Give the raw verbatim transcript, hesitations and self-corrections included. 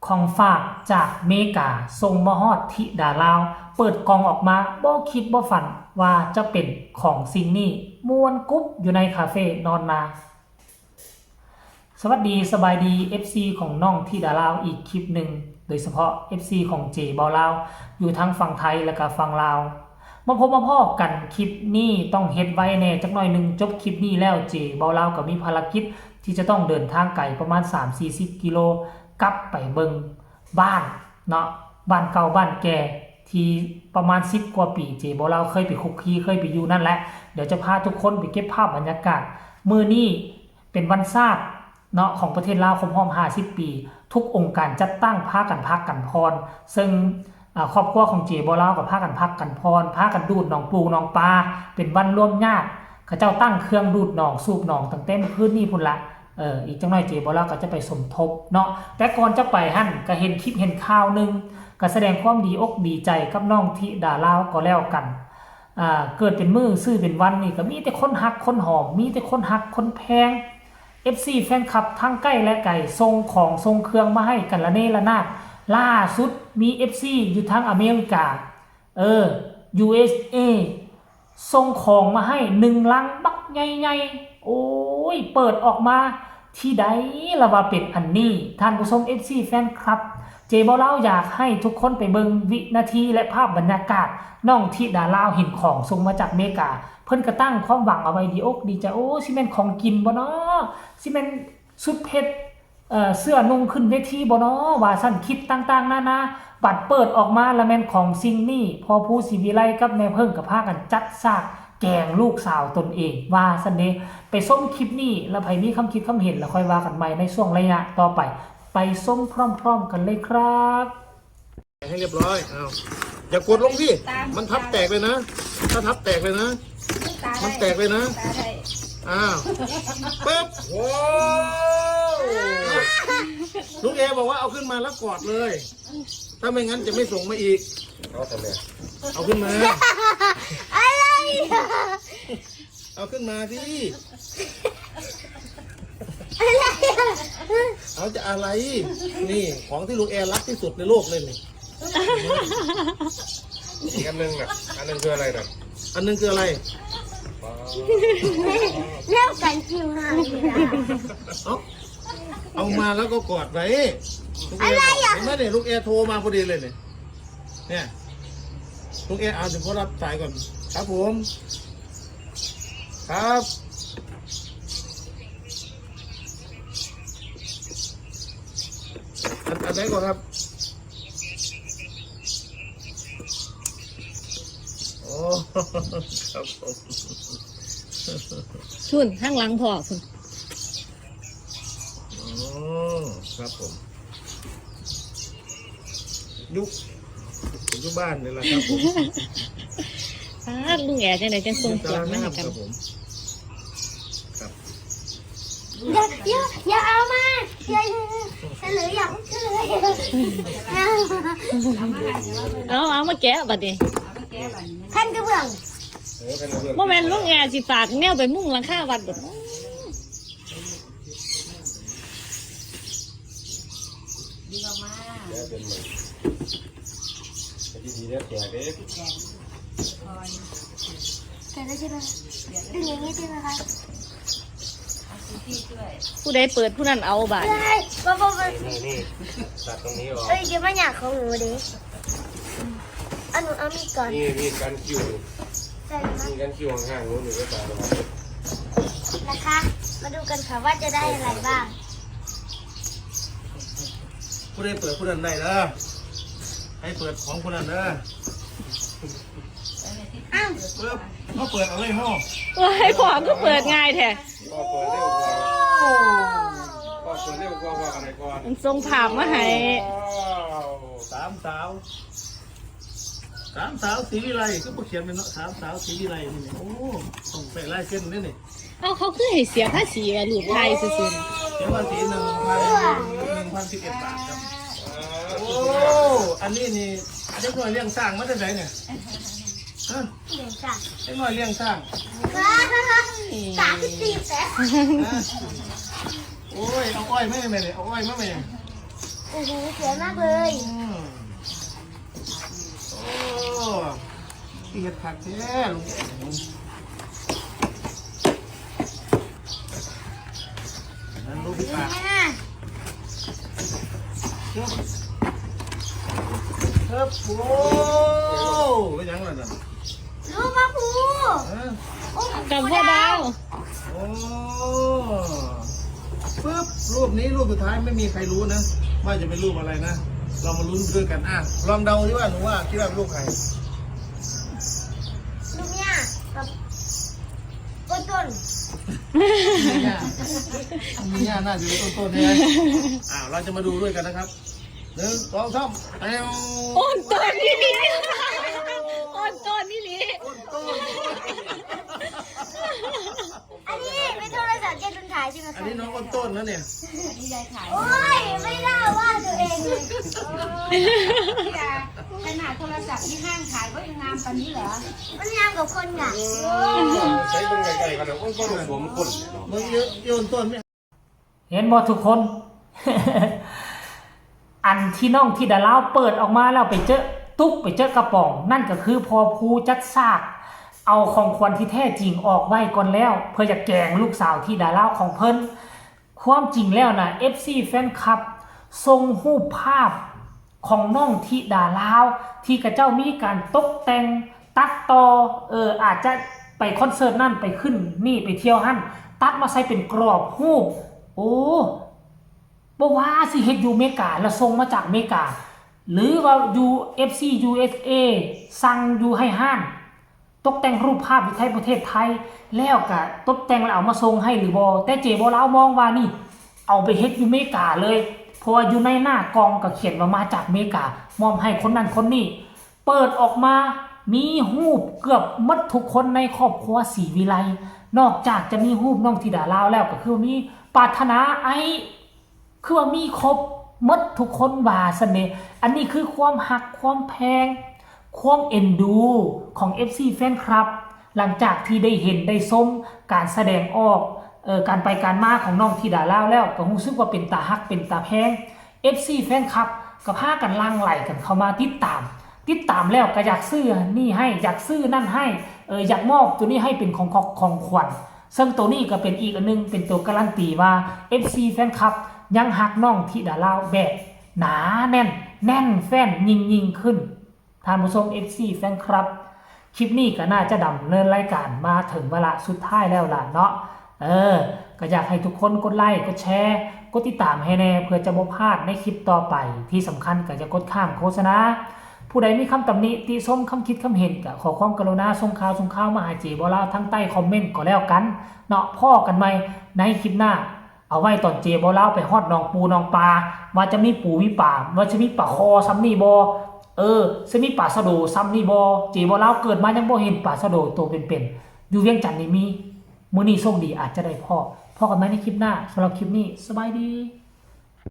ของฝากจากเมกาส่งมาฮอดธิดาลาว เปิดกล่องออกมาบ่คิดบ่ฝันว่าจะเป็นของสิ่งนี้ ม่วนกุ๊บอยู่ในคาเฟนอนนา สวัสดีสบายดี เอฟซี ของน้องธิดาลาวอีกคลิปหนึ่ง โดยเฉพาะ เอฟซี ของเจเบาลาว อยู่ทั้งฝั่งไทยและก็ฝั่งลาว มาพบมาพ้อกันคลิปนี้ต้องเฮ็ดไวแหน่จักหน่อยหนึ่ง จบคลิปนี้แล้วเจเบาลาวก็มีภารกิจที่จะต้องเดินทางไกลประมาณสามสี่สิบกิโล กลับไปเบิ่งบ้านเนาะ บ้านเก่าบ้านแก่ที่ประมาณสิบกว่าปี เจเบาลาวเคยไปคุกคีเคยไปอยู่นั่นแหละ เดี๋ยวจะพาทุกคนไปเก็บภาพบรรยากาศ มื้อนี้เป็นวันชาติเนาะของประเทศลาวครบรอบห้าสิบปี ทุกองค์การจัดตั้งพากันพักกันผ่อน ซึ่ง อ่า ครอบครัวของเจเบาลาวก็พากันพักกันผ่อน พากันดูดหนองปูหนองปลา เป็นวันรวมญาติ เขาเจ้าตั้งเครื่องดูดหนองสูบหนองตั้งแต่มื้อคืนนี้พุ้นละ เออ อีกจักหน่อยเจเบาลาวก็จะไปสมทบเนาะ แต่ก่อนจะไปหั่นก็เห็นคลิปเห็นข่าวหนึ่ง ก็แสดงความดีอกดีใจกับน้องธิดาลาวก็แล้วกัน อ่า เกิดเป็นมื้อซื้อเป็นวันนี่ก็มีแต่คนฮักคนหอม มีแต่คนฮักคนแพง เอฟซี แฟนคลับทั้งใกล้และไกลส่งของส่งเครื่องมาให้กันระเนระนาด ล่าสุดมี เอฟซี อยู่ทางอเมริกา เออ ยูเอสเอ ส่งของมาให้หนึ่งลังบักใหญ่ๆ โอ้ย เปิดออกมาที่ใดละว่าเป็นอันนี้ ท่านผู้ชม เอฟซี แฟนคลับ เจเบาลาวอยากให้ทุกคนไปเบิ่งวินาทีและภาพบรรยากาศ น้องธิดาลาวเห็นของส่งมาจากอเมริกา เพิ่นก็ตั้งความหวังเอาไว้ดีอกดีใจ โอ้ สิแม่นของกินบ่น้อ สิแม่นสุดเผ็ด เอ่อ เสื้อนุ่งขึ้นเวทีบ่น้อ ว่าซั่น คิดต่างๆนานา บัดเปิดออกมาละแม่นของสิ่งนี้ พ่อภูศรีวิไลกับแม่เพิ่งก็พากันจัดฉากแกล้งลูกสาวตนเอง ว่าซั่นเด้ ไปชมคลิปนี้ แล้วไผมีความคิดความเห็นแล้วค่อยว่ากันใหม่ในช่วงระยะต่อไป ไปชมพร้อมๆกันเลยครับ ให้เรียบร้อย เอา อย่ากดลงสิ ตาม มันทับแตกเลยนะ ถ้าทับแตกเลยนะ ตา มันแตกเลยนะ ตาได้ อ้าว ปึ๊บ โอ้ ลูกเอบอกว่าเอาขึ้นมาแล้วกอดเลย ถ้าไม่งั้นจะไม่ส่งมาอีก เอาทำไม เอาขึ้นมา อะไรอะ เอาขึ้นมาสิ อะไรอะ เอาจะอะไร นี่ของที่ลุงแอรักที่สุดในโลกเลยนี่ อีกอันหนึงน่ะ อันหนึงคืออะไรน่ะ อันหนึงคืออะไร เรื่องกันจริงค่ะ เอ้า เอามาแล้วก็กอดไว้ อะไรอะ เห็นไหมเนี่ย ลุงแอโทรมาพอดีเลยเนี่ย เนี่ย ลุงแอเอา เดี๋ยวพ่อรับสายก่อน ครับผม ครับ อัน อันไหนก่อนครับ โอ้ ครับผม ทุนข้างหลังพ่อทุน อ๋อ ครับผม ยุค ปัจจุบันนี่แหละครับผม อ้า ลุงแอจังไดจังส่งของมาให้กัน ครับผม ครับ อย่า อย่า อย่าเอามา อย่า เฉลย อย่าเฉลย เอา เอามาแกะบัดนี้ ขั้นกระเบื้อง โอ้ ขั้นกระเบื้อง บ่แม่นลุงแอสิฝากแนวไปมุงหลังคาวัดบ่ ดึงออกมา แล้วเป็นใหม่ ไอ้ที่ดีแล้วแตกเด้ แตกคอย แกะได้ใช่ไหมคะ ดึงอย่างนี้ใช่ไหมคะ เอาซูซี่ช่วย ผู้ใดเปิดผู้นั้นเอาบาด ไม่ได้ ก็ ก็ ก็ นี่ นี่ ตัดตรงนี้ออก เอ้ย เดี๋ยวมันอยากของหนูดิ เอาหนูเอามีดก่อน นี่มีดกันคิว ใช่ไหมคะ มีดกันคิวห่างๆ หนูหนูก็ตัดออก นะคะ มาดูกันค่ะว่าจะได้อะไรบ้าง ผู้ใดเปิดผู้นั้นได้เด้อ ให้เปิดของผู้นั้นเด้อ อ้าว เปิด มาเปิดเอาเลยเฮา ว้าย พ่อก็เปิดง่ายแท้ พ่อเปิดเร็วกว่า พ่อเปิดเร็วกว่า พ่ออะไรก่อน มันส่งภาพมาให้ ว้าว สามสาว สามสาวศรีวิไล ก็บ่เขียนเป็นเนาะ สามสาวศรีวิไลนี่เนี่ย โอ้ ต้องใส่ลายเซ็นด้วยนี่ เอา เขาคือให้เสียภาษีอะ รูปถ่ายซื่อๆ เสียภาษีหนึ่งพัน หนึ่งพันสิบเอ็ดบาทครับ โอ้ อันนี้นี่ เด็กน้อยเลี้ยงช้างมาจากไหนเนี่ย ฮะ เลี้ยงช้าง เด็กน้อยเลี้ยงช้าง สามสิบสี่แสน ฮะ โอ้ย เอาอ้อยมาให้แม่เลย เอาอ้อยมาให้แม่ โอ้โห สวยมากเลย อืมโอ้เฮ็ดผักแท้ลุงแอ๋มนั่นลูกพี่ปาก เนี่ย เฮ้ยโอ้เป็นยังไงนั่น รูปพระครู เออ โอ้ กับพ่อดาว โอ้ปึ๊บรูปนี้รูปสุดท้ายไม่มีใครรู้นะ ว่าจะเป็นรูปอะไรนะ เรามาลุ้นด้วยกันอ่ะลองเดาดิว่าหนูว่าคิดว่าเป็นรูปใคร รูปเนี่ยกับต้นต้น เนี่ยเนี่ยน่าจะเป็นต้นต้นใช่ไหมอ่าเราจะมาดูด้วยกันนะครับหนึ่งสองสามแอว โอนต้นนี่หลีโอนต้นนี่หลี ต้นต้น อันนี้เป็นโทรศัพท์เจดุนถ่ายใช่ไหม อัน คะ นี้น้องต้นต้นนะเนี่ย โอ้ย ไม่ได้ว่าตัวเองเลย ขนาดโทรศัพท์ที่ห้างขายก็ยังงามปานนี้เหรอ มันงามกับคนอ่ะ ใช้เบิ่งไกลๆกันเดี๋ยวโอ้ยบ่สวมคนเนี่ยเนาะ เมื่อกี้โยนต้นไม่ เห็นบ่ทุกคน อันที่น้องธิดาลาวเปิดออกมาแล้วไปเจอตุ๊กไปเจอกระป๋อง นั่นก็คือพ่อผู้จัดฉากเอาของขวัญที่แท้จริงออกไว้ก่อนแล้ว เพื่อจะแกล้งลูกสาวธิดาลาวของเพิ่น ความจริงแล้วนะ เอฟซี แฟนคลับส่งรูปภาพของน้องธิดาลาว ที่กระเจ้ามีการตกแต่งตัดต่อ เออ อาจจะไปคอนเสิร์ตนั่นไปขึ้นนี่ไปเที่ยวหั่น ตัดมาใส่เป็นกรอบรูป โอ้ บ่ว่าสิเฮ็ดอยู่อเมริกาแล้วส่งมาจากอเมริกา หรือว่าอยู่ เอฟซี ยู เอส เอ สั่งอยู่ให้ห้าน ตกแต่งรูปภาพอยู่ไทยประเทศไทย แล้วก็ตกแต่งแล้วเอามาส่งให้หรือบ่ แต่เจบ่ลาวมองว่านี่ เอาไปเฮ็ดอยู่อเมริกาเลย เพราะว่าอยู่ในหน้ากล่องก็เขียนว่ามาจากอเมริกา มอบให้คนนั้นคนนี้ เปิดออกมามีรูปเกือบหมดทุกคนในครอบครัวศรีวิไล นอกจากจะมีรูปน้องธิดาลาวแล้วก็คือมีปรารถนาไอ คือว่ามีครบหมดทุกคนว่าซั่นเด้ อันนี้คือความฮักความแพง ความเอ็นดูของ เอฟซี แฟนคลับ หลังจากที่ได้เห็นได้ชมการแสดงออก เอ่อ การไปการมาของน้องธิดาลาวแล้ว ก็รู้สึกว่าเป็นตาฮักเป็นตาแพง เอฟซี แฟนคลับ ก็พากันหลั่งไหลกันเข้ามาติดตาม ติดตามแล้วก็อยากซื้อนี่ให้ อยากซื้อนั่นให้ เออ อยากมอบตัวนี้ให้เป็นของของของขวัญ ซึ่งตัวนี้ก็เป็นอีกอันหนึง เป็นตัวการันตีว่า เอฟซี แฟนคลับ ยังฮักน้องธิดาลาวแบบหนาแน่น แน่นแฟ้นยิ่งยิ่งขึ้น ท่านผู้ชม เอฟซี แฟนคลับ คลิปนี้ก็น่าจะดำเนินรายการมาถึงวาระสุดท้ายแล้วล่ะเนาะ เออ ก็อยากให้ทุกคนกดไลค์ กดแชร์ กดติดตามให้แน่ เพื่อจะบ่พลาดในคลิปต่อไป ที่สำคัญก็อย่ากดข้ามโฆษณา ผู้ใดมีคำตำหนิติชม คำคิดคำเห็น ก็ขอความกรุณาส่งข่าวส่งข่าวมาหาเจบ่าวลาวทางใต้คอมเมนต์ก็แล้วกันเนาะ พ้อกันใหม่ในคลิปหน้า เอาไว้ตอนเจบ่าวลาวไปฮอดหนองปูหนองปลา ว่าจะมีปูมีปลา ว่าจะมีปลาคอซ้ำนี่บ่ เออ จะมีปลาสะโดซ้ำนี่บ่ เจบ่าวลาวเกิดมายังบ่เห็นปลาสะโดตัวเป็นๆ อยู่เวียงจันทน์นี่มี มื้อนี้โชคดีอาจจะได้พ้อ พ้อกันใหม่ในคลิปหน้า สำหรับคลิปนี้ สบายดี